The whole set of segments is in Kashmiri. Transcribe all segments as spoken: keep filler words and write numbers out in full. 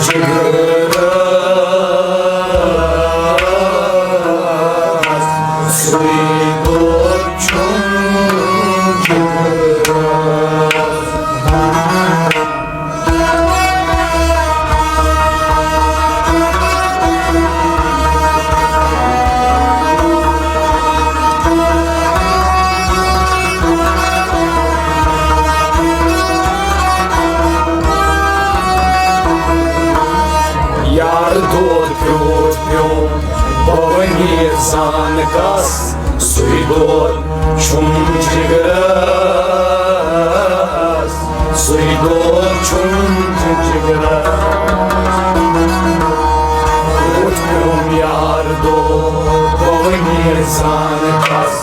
جگرس، سُے دۄد چھُم جگرس۔ یار دود پیوٗت پیوٗت بونی زان کس، سُے دود چھُم جگرس، سُے دود چھُم جگرس۔ پیوٗت پیوٗم یار دود بونی زان کس۔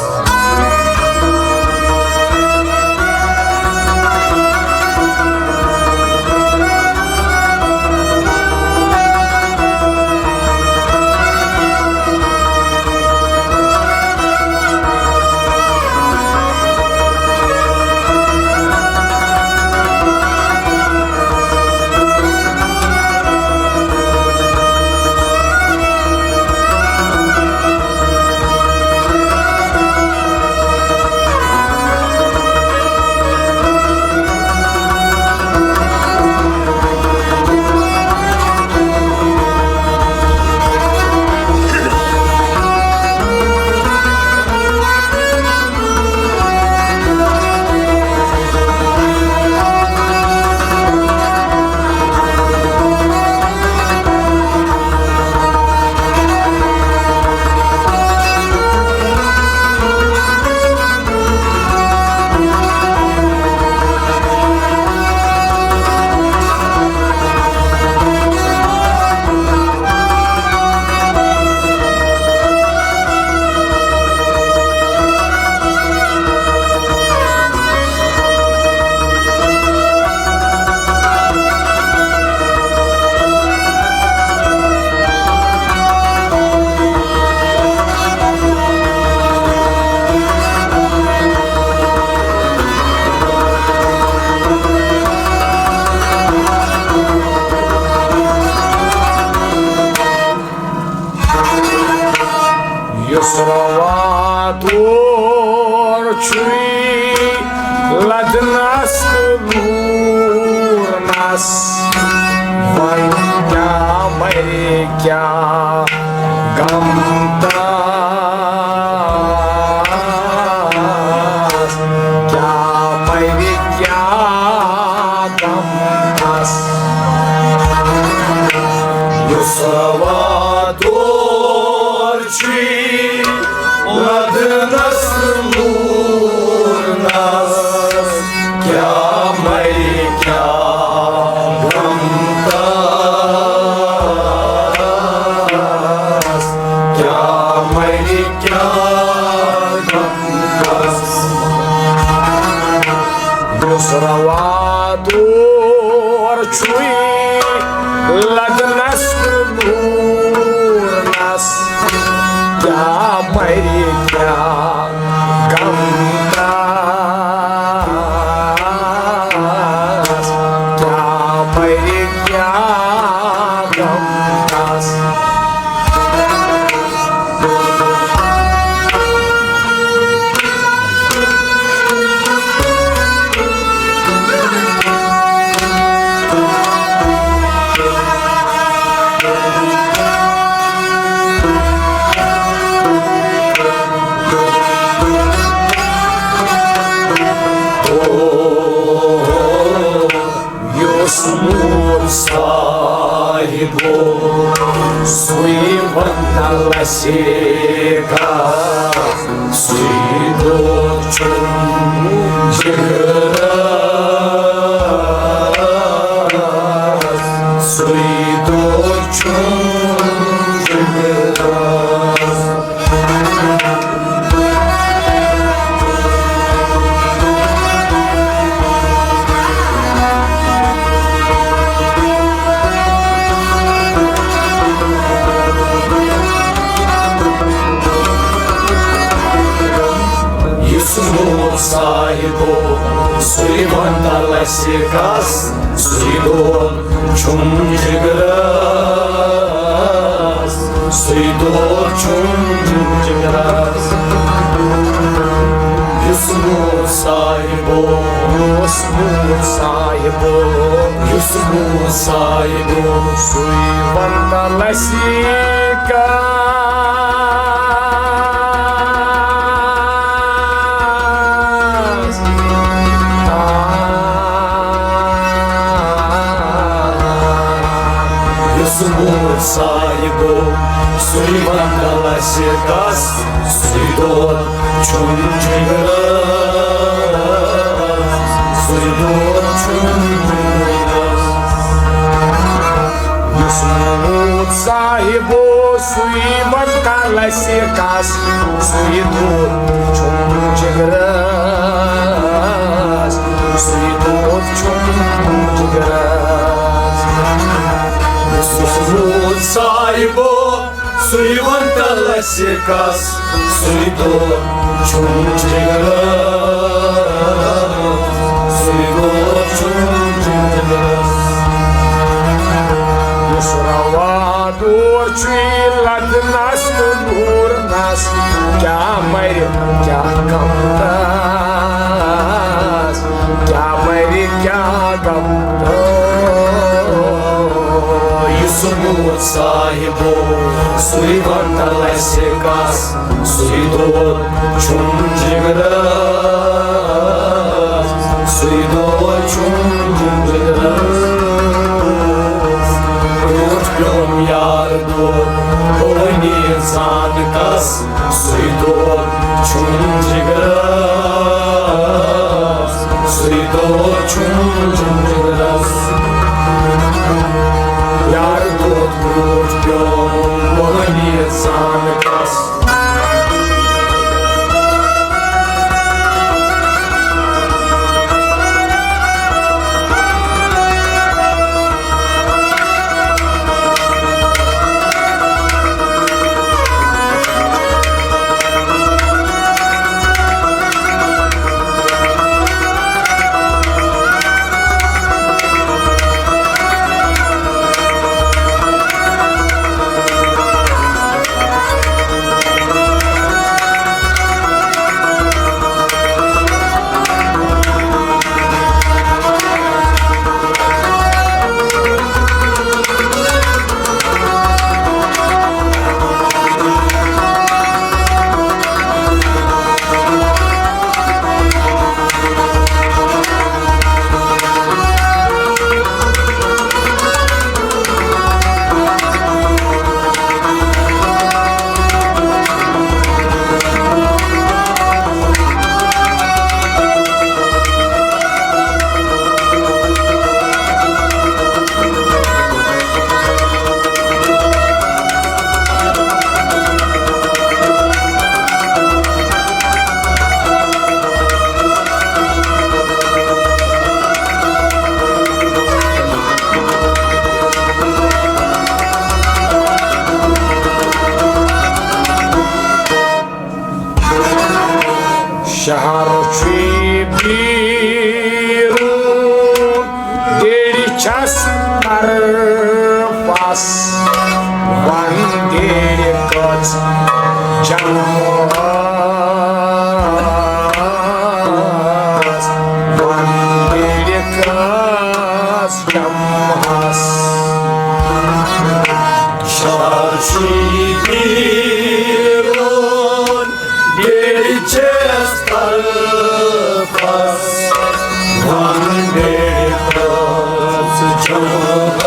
یُس روا دور چھُے لدنس تہٕ لوٗرنس، وۄنۍ کیٛاہ مرِ کیٛاہ غم تس، کیٛاہ مرِ کیٛاہ غم تس۔ یُس روا دور چھُے لدنس لوٗرنس، کیٛاہ مرِ کیٛاہ غم تس، کیٛاہ مرِ کیٛاہ غم تس۔ یُس روا دور چھُے لدنس تہٕ لوٗرنس، کیٛاہ مرِ کیٛاہ غم تس، کیٛاہ مرِ کیٛاہ غم تس۔ یُس نوٗر صاحبو سُے وندل سیکا، سُے دود چھُم جگرس، سُے دود چھُم جگرس۔ یُس نوٗر صاحبو سُے وَنتا لَسہِ کَس، سُے دود چھُم جِگرَس، سُے دود چھُم جِگرَس۔ یُس موٗد صاحبو، یُس موٗد صاحبو، یُس موٗد صاحبو، سُے وَنتا لَسہِ کَس۔ یُس موٗد صاحبو، سُے وَنتا لَسہِ کَس، سُے دود چھُم جِگرَس، سُے دود چھُم جِگرَس۔ یُس موٗد صاحبو، سُے وَنتا لَسہِ کَس، سُے دود چھُم جِگرَس، سُے دود چھُم جِگرَس۔ یُس موٗد صاحبو، سُے وَنتا لَسہِ کَس، سُے دود چھُم جِگرَس، سُے دود چھُم جِگرَس۔ یُس رَوا دور چھُے لَدنَس تہٕ نوٗرنَس، کیٛاہ مَرِ کیٛاہ غمدَس، کیٛاہ مَرِ کیٛاہ غمدَس۔ یُس موٗد صاحبو، سُے وَنتا لَسہِ کَس، سُے دود چھُم جِگرَس، سُے دود چھُم جِگرَس۔ برٛونٛٹھ پیوٚم یار دود، بہٕ وَنہِ زان کَس، سُے دود چھُم جِگرَس، سُے دود چھُم جِگرَس۔ یار دود برٛونٛٹھ پیوٚم، بہٕ وَنہِ زان کَس۔ شہر چھُے بیرون، دِلہِ چھَس طرفس، وَن دِلہِ کٔژ جنمس، وَن دِلہِ کٔژ جنمس۔ شہر چھُے بیرون، بیٚیہِ چھَس طرفس، وَن بیٚیہِ کٔژ جنمس،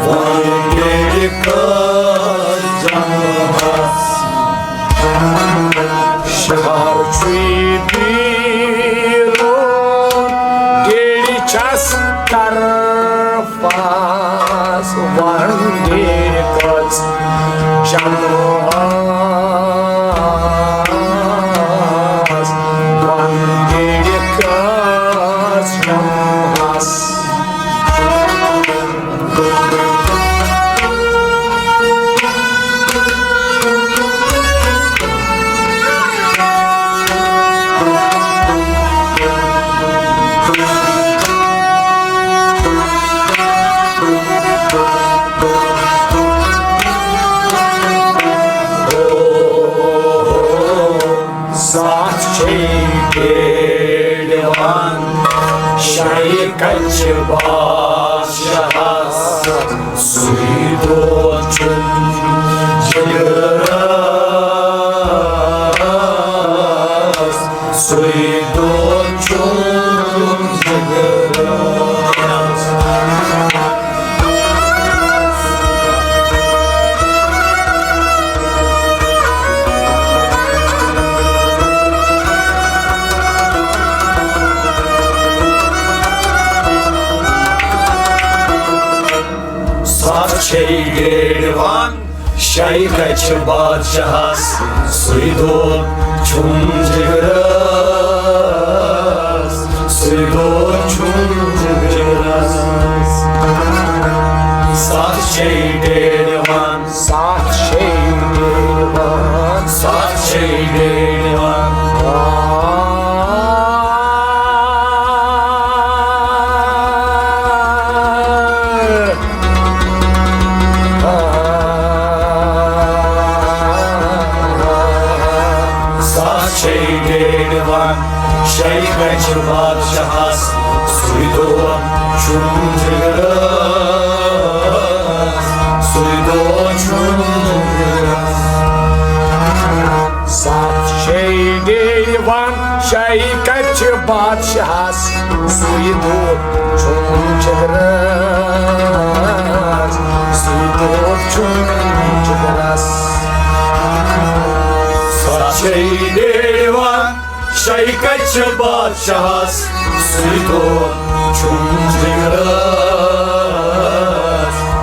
وَن بیٚیہِ کٔژ جنمس۔ شہر چھُے بیرون، بیٚیہِ چھَس طرف پاس وَن بیٚیہِ کٔژ جنمس، وَن بیٚیہِ کٔژ جنمس۔ چھِ بادشاہس سُے دود چھُم جگرس، سُے دود چھُم جگرس۔ سَتھ چھے ڈیڈِ وان، شے کَتہِ چھِ بادشاہس؟ سُے دود چھُم جگرس، سُے دود چھُم جگرس۔ سَتھ چھے ڈیڈِ وان، سَتھ چھے ڈیڈِ وان، سَتھ چھے ڈیڈِ وان۔ سَتھ چھے ڈیڈِ وان، شے کَتہِ چھِ بادشاہس؟ سُے دود چھُم جگرس، سُے دود چھُم جگرس۔ سَتھ چھے ڈیڈِ وان، شے کَتہِ چھِ بادشاہس؟ سُے دود چھُم جگرس، سُے دود چھُم جگرس۔ سَتھ چھے ڈیڈِ وان، شے کَتہِ چھِ بادشاہس؟ سُے دود چھُم جگرس،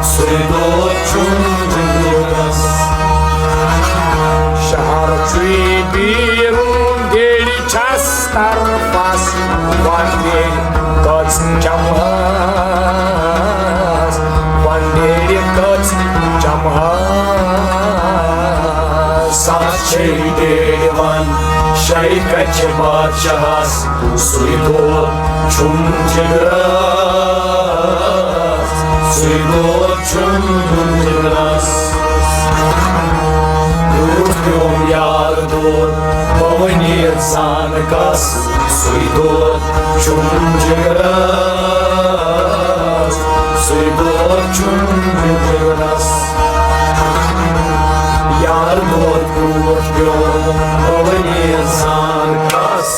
سُے دود چھُم جگرس۔ شہر چھُے بیرون، ڈیڈِ چھس طرفس، وۄنۍ ڈیڈِ کٔژ چمہس، وۄنۍ ڈیڈِ کٔژ چمہس۔ سَتھ چھے ڈیڈِ وان، شے کَتہِ چھِ بادشاہس؟ سُے دود چھُم جگرس، سُے دود چھُم جگرس۔ روٗد پیوم یار دود، بہٕ وۄنۍ یژھان کس، سُے دود چھُم جگرس، سُے دود چھُم جگرس۔ یار دود کوٗت پیوٚو، بہٕ وۄنۍ یژھان کس۔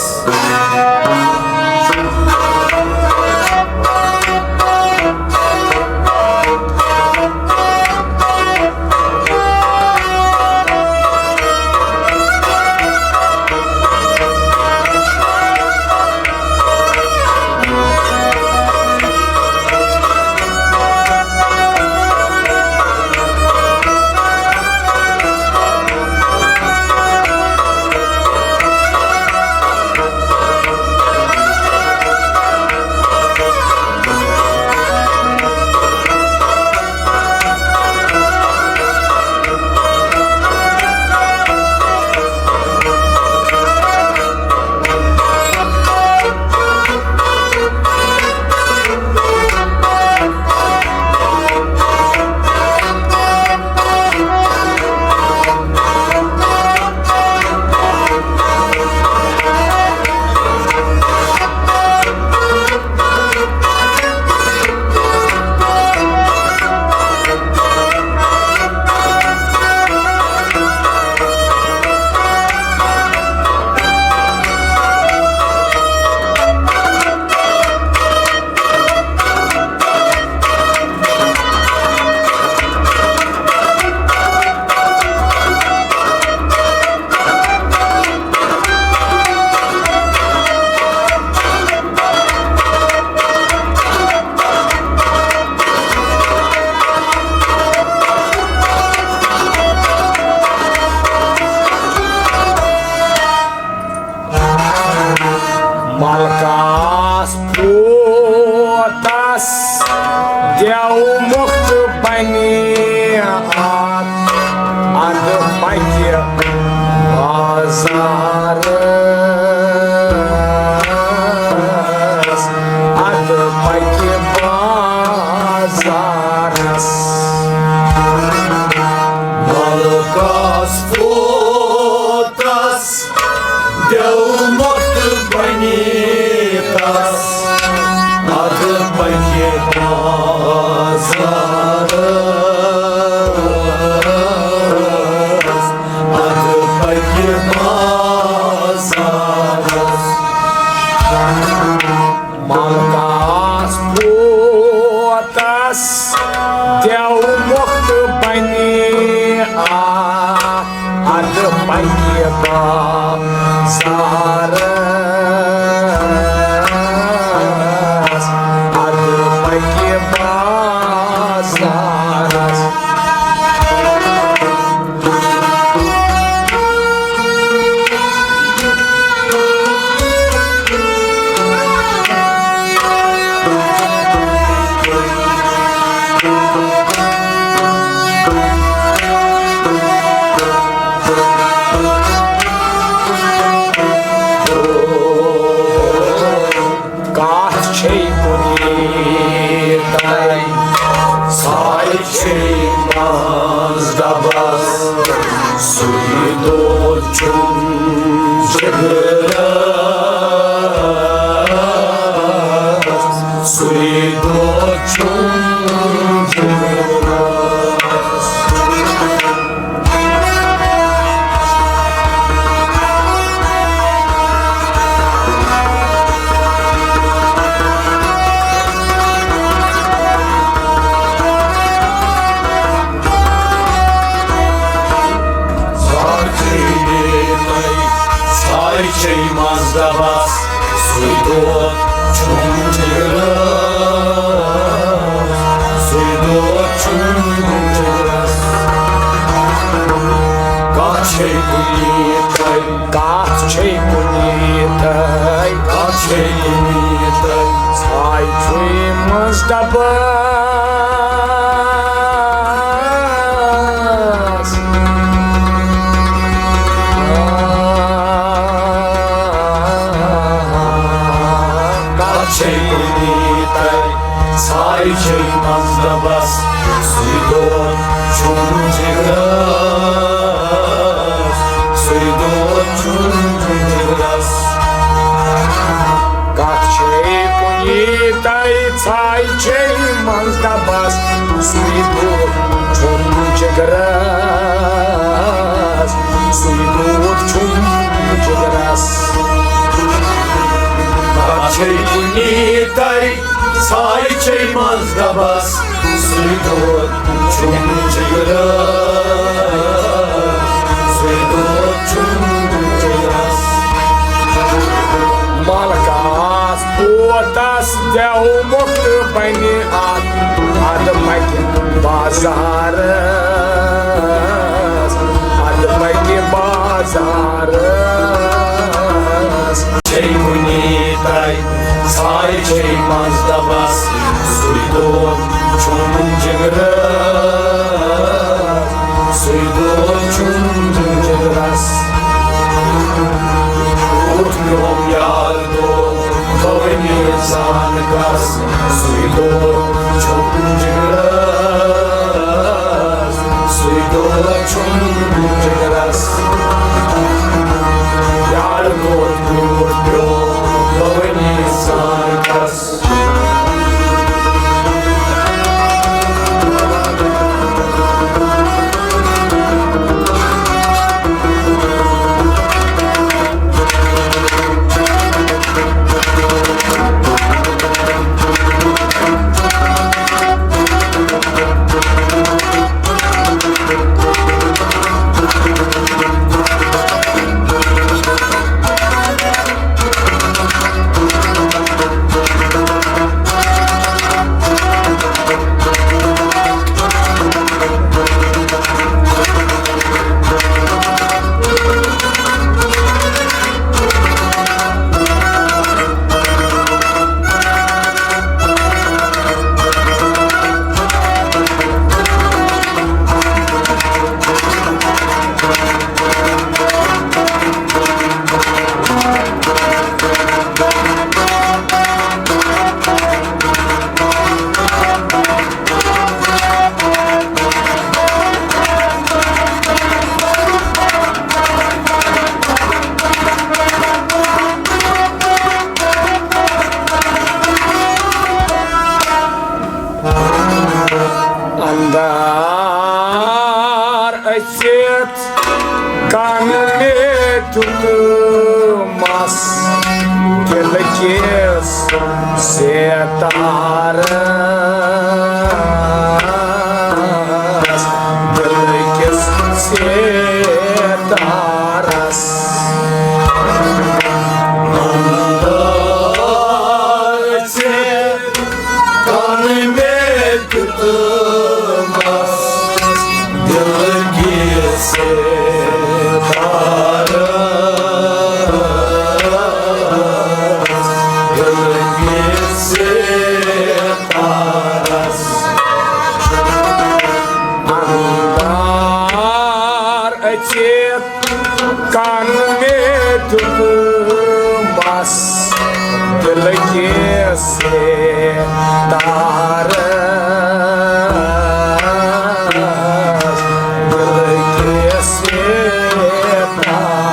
ملکس پوتس دیو مُفت بنی اتھ، ادٕ پکہِ بازارس، ادٕ پکہِ بازارس۔ ملکس پوتس دیو مُفت بنی تس، ادٕ چھُم جگرس، سُے دود چھُم جگرس۔ ساے چھے منٛز دبس، سُے دود چھُم جگرس، سُے دود چھُم جگرس۔ کتھ چھے کُنی تۄہہِ، کتھ چھے کُنی تۄہہِ، کتھ چھے کُنی تۄہہِ۔ ساے چھے منٛز دبس۔ کتھ چھے کُنی تۄہہِ، ساے چھے منٛز دبس، سُے دود چھُم جگرس، سُے دود چھُم جگرس۔ کتھ چھے کُنی تۄہہِ، ساے چھے منٛز دبس، سُے دود چھُم جگرس، سُے دود چھُم جگرس۔ کتھ چھے کُنی تۄہہِ، ساے چھے منٛز دبس، سُے دود چھُم جگرس، سُے دود چھُم جگرس۔ ملکس پوتس دیو مُفت بنہِ اتھ، ادٕ پکہِ بازارس، ادٕ پکہِ بازارس۔ چھے کُنی تۄہہِ، ساے چھے منٛز دبس، سُے دود چھُم جگرس، سُے دود چھُم جگرس۔ اوس میون یار دود، بہٕ ؤنِتھ زان کس، سُے دود چھُم جگرس، سُے دود چھُم جگرس۔ یار دود میون پیوٚو، بہٕ ؤنِتھ زان کس۔ اندار أژِتھ کن مےٚ دیُت مس دل کِس ستارس، دل کِس ستارس۔ اندار أژِتھ کن مےٚ دیُت مس دل کِس ستارس، دل کِس ستارس۔ اندار أژِتھ کن مےٚ دیُت مس دل کِس ستارس، دل کِس ستارس۔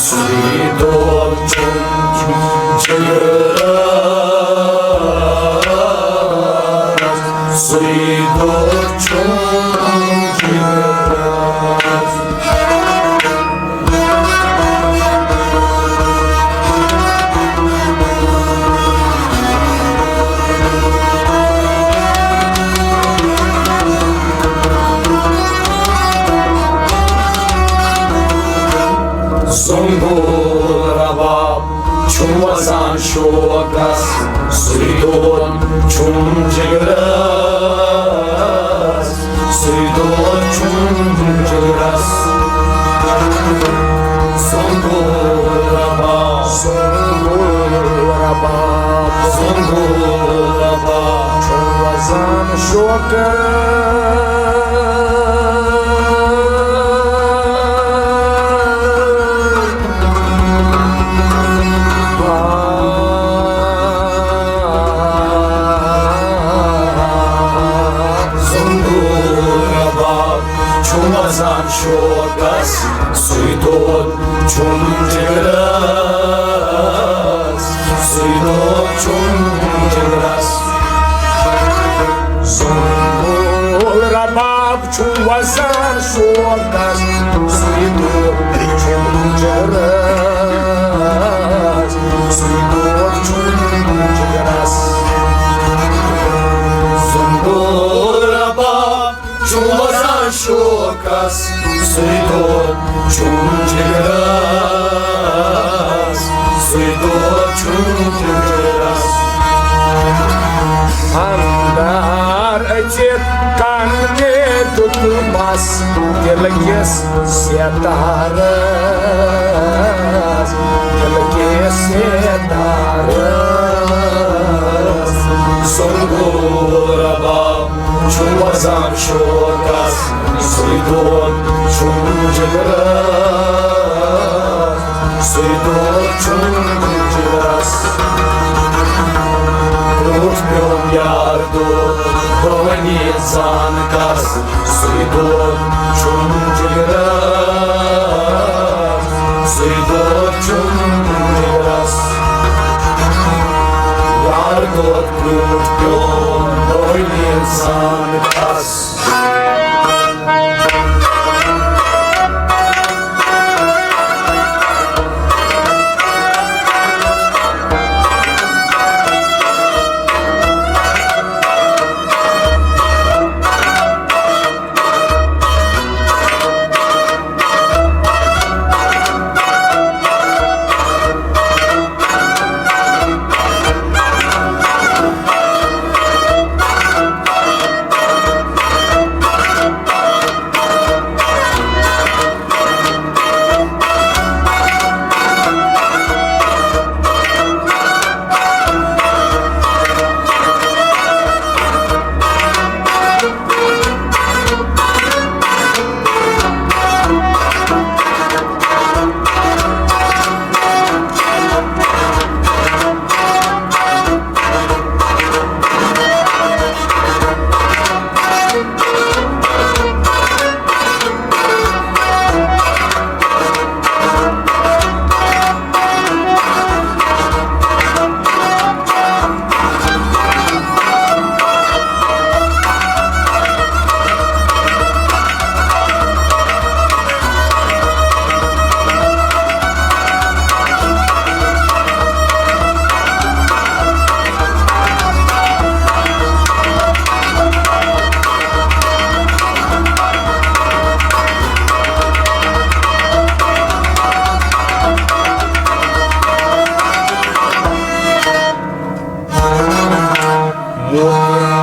سُے دۄد چھُم جِگرَس، سُے دۄد چھُم جِگرَس۔ زنگول رباب چھُم وزان شوقس، سُے دود چھُم جگرس، سُے دود چھُم جگرس۔ زنگول رباب، زنگول رباب، زنگول رباب چھُم وزان شوقس۔ زنگول رباب چھُم وزان شوقس، سُے دود چھُم جگرس، سُے دود چھُم جگرس۔ زنگول رباب چھُم وزان شوقس، سُے دود چھُم جگرس، سُے دود چھُم جگرس۔ زنگول رباب چھُم وزان شوقس، سُے دود چھُم جگرس، سُے دود چھُم جگرس۔ اندر أژِتھ کن مےٚ دیُت بس دِل کِس ستارس، دِل کِس ستارس۔ زنگول رباب چھُم وزان شوقس، سُے دود چھُم جگرس، سُے دود چھُم جگرس۔ برونٛٹھ پیوٚم یار دود، بہٕ وَنہِ زان کس، سُے دود چھُم جگرس، سُے دود چھُم جگرس۔ یار دود برونٛٹھ پیوٚم، بہٕ وَنہِ زان کس۔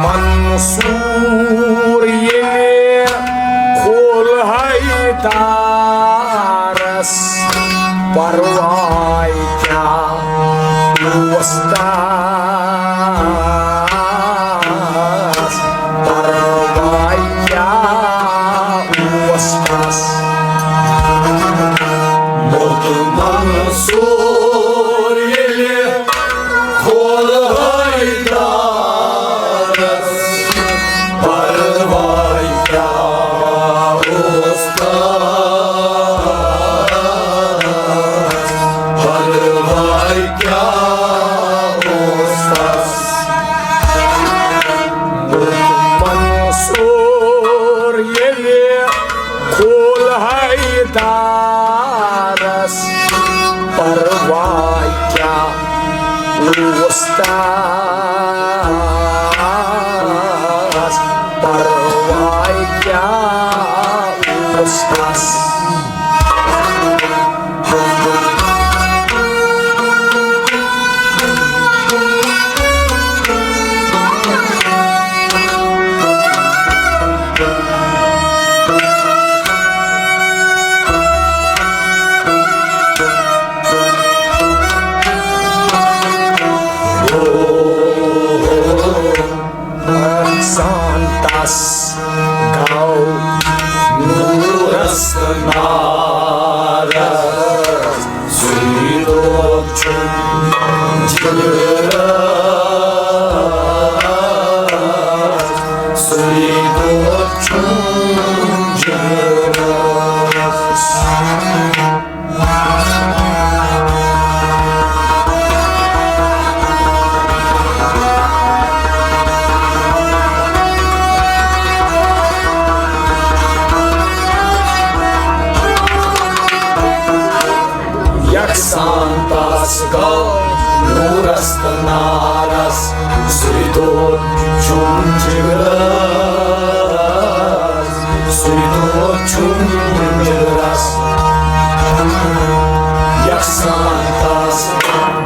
منصور ییٚلہِ کھول حیدرس پرواے کیٛاہ اوس تس، پرواے کیٛاہ اوس تس۔ موٚت منصور ییٚلہِ کھول حیدرس، پرواے کیٛاہ اوس تس۔ تارس پرواے کیٛاہ اوس تس، پرواے کیٛاہ اوس تس۔ احسان تس گوٚو نورس تہٕ نارس، سُے دۄہ چھُ جگرس، سُے دۄہ چھُ جگرس۔ یکسان تس گوٚو نورس تہٕ نارس، سُے دۄد چھُم جگرس، سُے دۄد چھُم جگرس۔ یکسان تس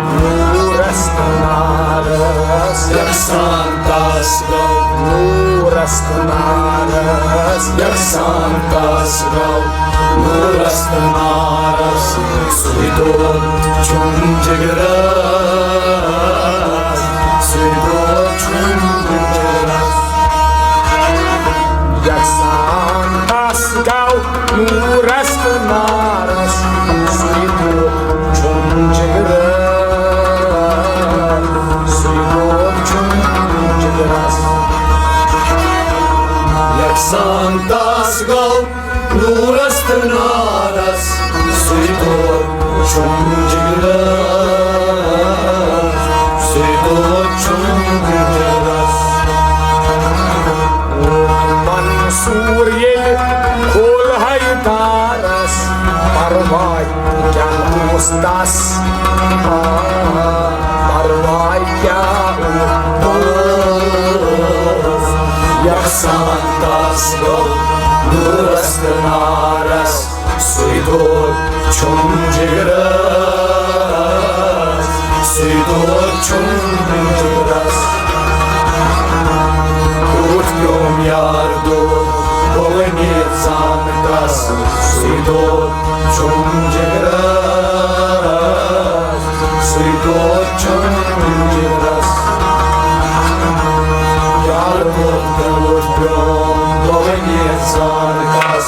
نورس تہٕ نارس، یکسان تس گوٚو نورس تہٕ نارس، یکسان تس گوٚو نورس تہٕ نارس، سُے دۄد چھُم جگرس، سُے دۄد چھُم جگرس۔ یکسان تس گوٚو نورس تہٕ نارس، سُے دۄد چھُم جگرس، سُے دۄد چھُم جگرس۔ یکسان تس گوٚو نورس تہٕ نارس، سُے دۄد چھُم جگرس، سُے دۄد چھُم جگرس۔ منصور ییٚلہِ کھول ہے دارس، پرواے کیٛاہ اوس تس؟ آ، پرواے کیٛاہ اوس؟ یکسان تس گوٚو نورس تہٕ نارس، سُے دۄد چھُم جگرس، سُے دۄد چھُم جگرس۔ کوٗت پیوم یار دۄد، بہٕ ؤنِتھ زانہٕ کس، سُے دۄد چھُم جگرس، سُے دۄد چھُم جگرس۔ یار دۄد کوٗت پیوم، بہٕ ؤنِتھ زانہٕ کس۔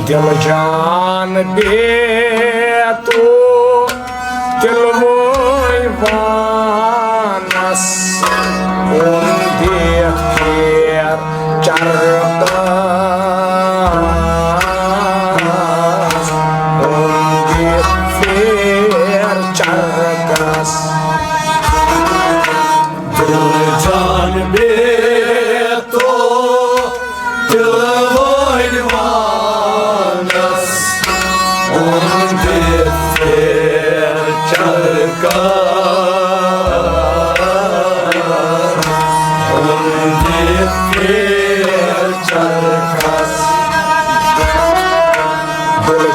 دل جان بے تو دل وٲے وانس، اوٚن دِتھ پھیر چربس، اوٚن دِتھ پھیر چربس۔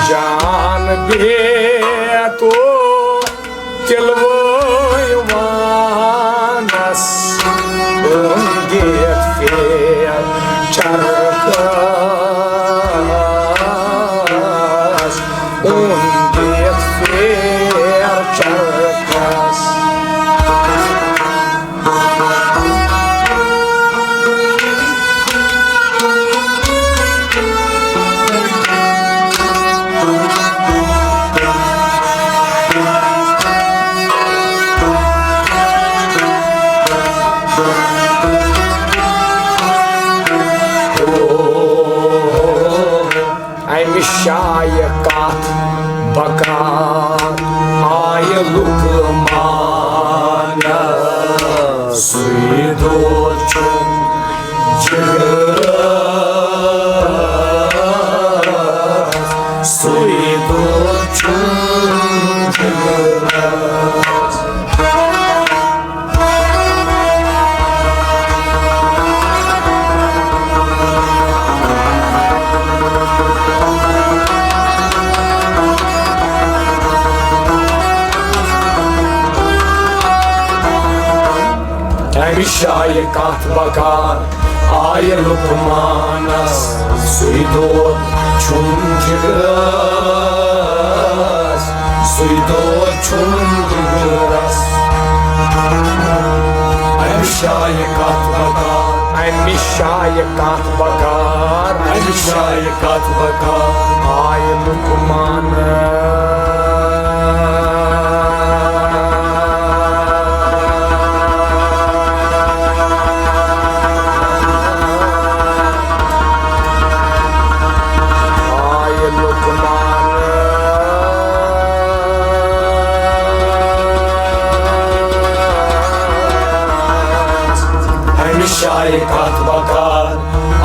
جان بیتو تِلوٲے وانس، اوٚن دِتھ پھیر چرخس، اوٚن دِتھ پھیر چرخس۔ امہِ شایہِ کتھ بکار آیہِ لُکہٕ مانس۔ سُے دود چھُ جگرس، سُے دود چھُ جگرس۔ امہِ شایہِ کتھ بکار آیہِ لُکہٕ مانس، سُے دود چھُم جگرس، سُے دود چھُم جگرس۔ امہِ شایہِ کتھ بکار، امہِ شایہِ کتھ بکار، امہِ شایہِ کتھ بکار آیہِ لُکہٕ مانس۔ آیہِ لُکہٕ مانس۔ امہِ شایہِ کتھ بکار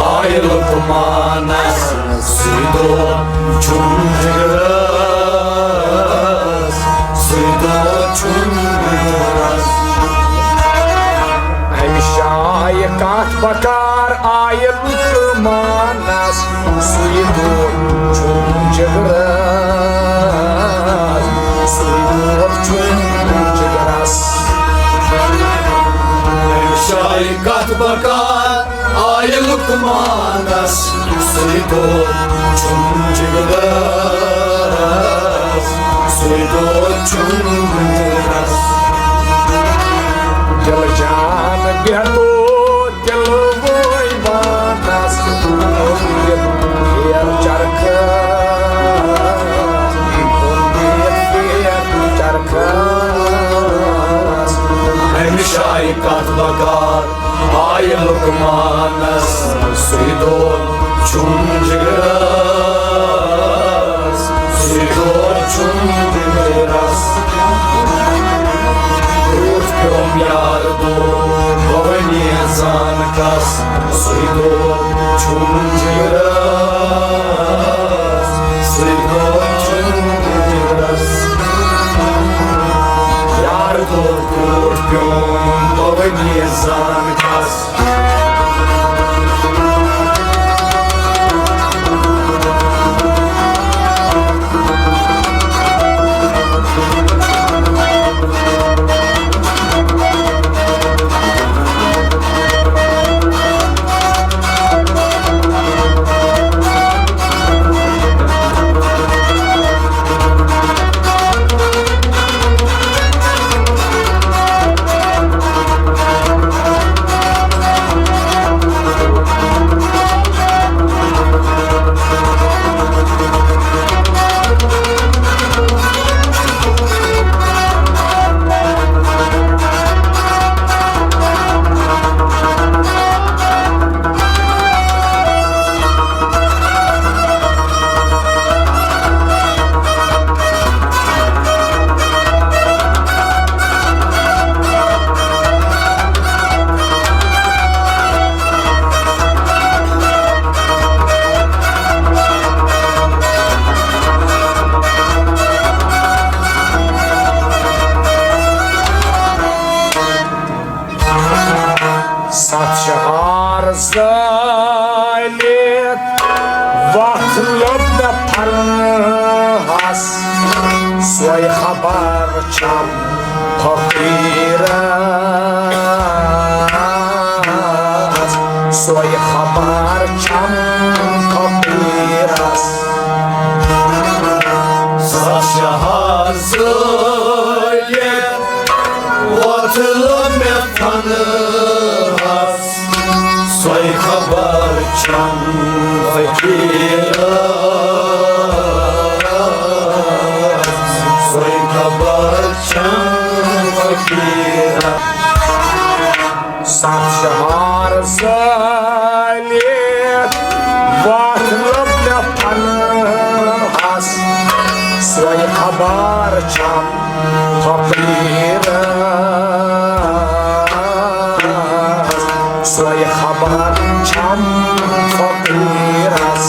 آیہِ لُکہٕ مانس۔ سُے دود چھُم جگرس، سُے دود چھُم جگرس۔ امہِ شایہِ کتھ بکار آیہِ لُکہٕ مانس۔ سُے دود چھُم جگرس، سُے دود چھُم جگرس۔ امہِ شایہِ کتھ بکار آیہِ لُکہٕ مانس۔ سُے دود چھُم جگرس، سُے دود چھُم جگرس۔ دِل جان بیتو تِلوٲے وانس، اوٚن دِتھ پھیر چرخس، اوٚن دِتھ پھیر چرخس۔ امہِ شایہِ کتھ بکار آیہِ لُکہٕ مانس۔ سُے دود چھُم جگرس، سُے دود چھُم جگرس۔ روٗد پیوٚم یار دود، بہٕ وَنہِ زان کس۔ سُے دود چھُم جگرس، سُے دود چھُم جگرس۔ یار دود روٗد پیوٚم، بہٕ وَنہِ زان کس۔ ستھ شہار زٲلِتھ وتھ لوٚب مےٚ پھرنہٕ۔ سۄے خبر چھم فقیرس، سۄے خبر چھم فقیرس۔ سا شہر زٲلِتھ وۄتھ لٔب مےٚ فنہس، سۄے خبر چھم فقیرس، سۄے خبر چھم فقیرس۔ ستھ شہر زٲلِتھ وۄتھ لٔب مےٚ فنہس، سۄے خبر چھم فقیرس، سۄے خبر چھم فقیرس۔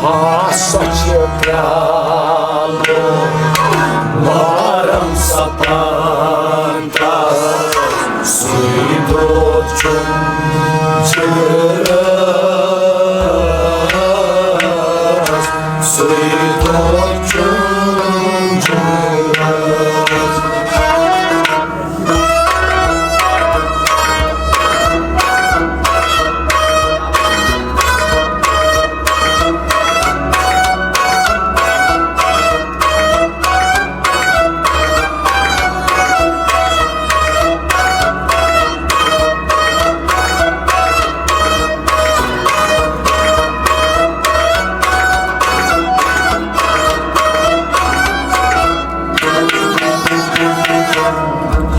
ہا سۄ چھِ کرٛالہٕ مارم سپان تس، سُے دود چھُم جگرس، سُے دود چھُم جگرس۔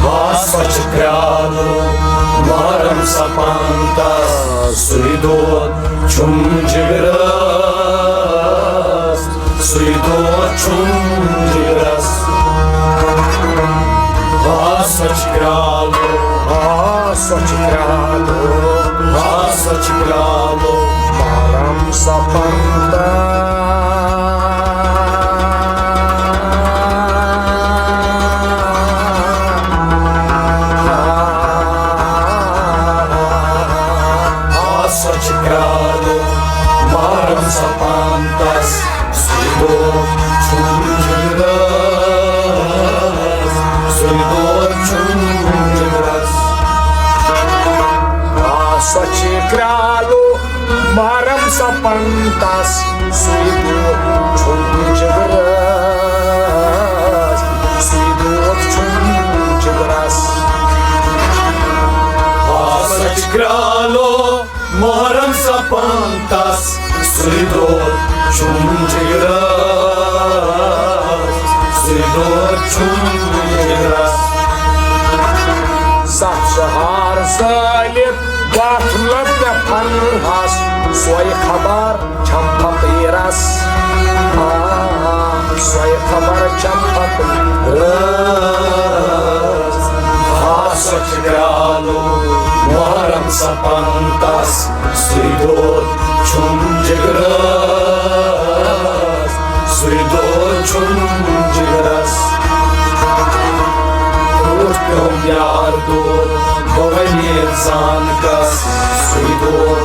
ہا سۄ چھِ کرٛالہٕ مارم سپان تس، سُے دود چھُم جگرس، سُے دود چھُم جگرس۔ ہا سۄ چھِ کرٛالہٕ، ہا سۄ چھِ کرٛالہٕ، ہا سۄ چھِ کرٛالہٕ مارم سپان تس۔ آ سۄ چھِ کرٛالہٕ مارم سپان تس، سُے دود چھُم جگرس، سُے دود چھُم جگرس۔ آ سۄ چھِ کرٛالہٕ مارم سپان تس، سُے دود چھُم جگرس، سُے دود چھُم جگرس۔ ہا سۄ چھِ کرٛالہٕ مارم سپان تس، سُے دود چھُم جگرس، سُے دود چھُم جگرس۔ ستھ شہر زٲلِتھ وۄتھ لٔب مےٚ فنہس، سۄے خبر چھم فقیرس، آ، سۄے خبر چھم فقیرس۔ ہا سۄ چھِ کرٛالہٕ مارم سپان تس، سُے دود چھُم جگرس، سُے دود چھُم جگرس۔ روٗد پیوٚم یار دود، بہٕ وَنہِ زان کس، سُے دود